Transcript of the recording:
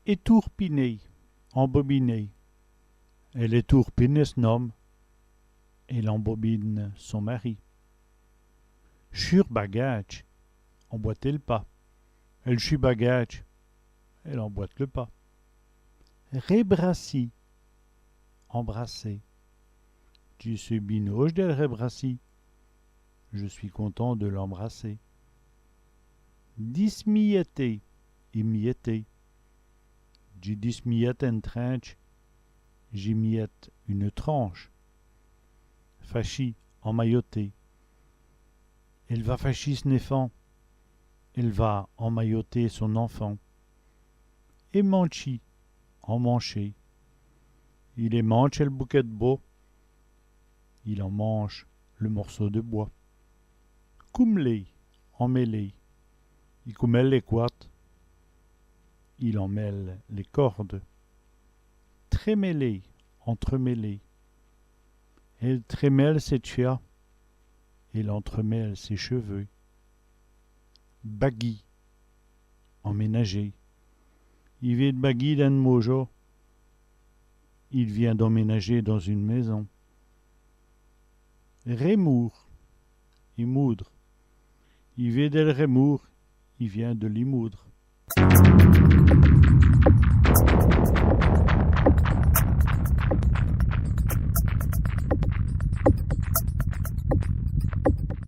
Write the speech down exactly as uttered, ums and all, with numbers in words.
Ètourpiner, embobiner. Èle ètourpine s' n-ome. Elle embobine son mari. Chûr bagâdje, emboîter le pas. Èle chût bagâdje, elle emboîte le pas. Rèbrassî, embrasser. Dji su binauje dèl rèbrassî. Je suis content de l'embrasser. Dismiyèter, émietter. Dji dismiyète ène trintche, j'émiette une tranche. Fachî, emmailloter. Èle va fachî s'n-èfant. Elle va emmailloter son enfant. Èmantchî, emmancher. Il èmantche èl bokèt d' bos. Il emmanche le morceau de bois. Coum'ler, emmêler. I coumèle lès cwades. Il emmêle les cordes. Trèmèler, entremêler. Èle trèmèle sès tch'vias. Elle entremêle ses cheveux. Bagî, emménager. I vént d' bagî dins ène môjo. Il vient d'emménager dans une maison. Rèmoûre, émoudre. I vént dèl rèmoûre, il vient de l'émoudre.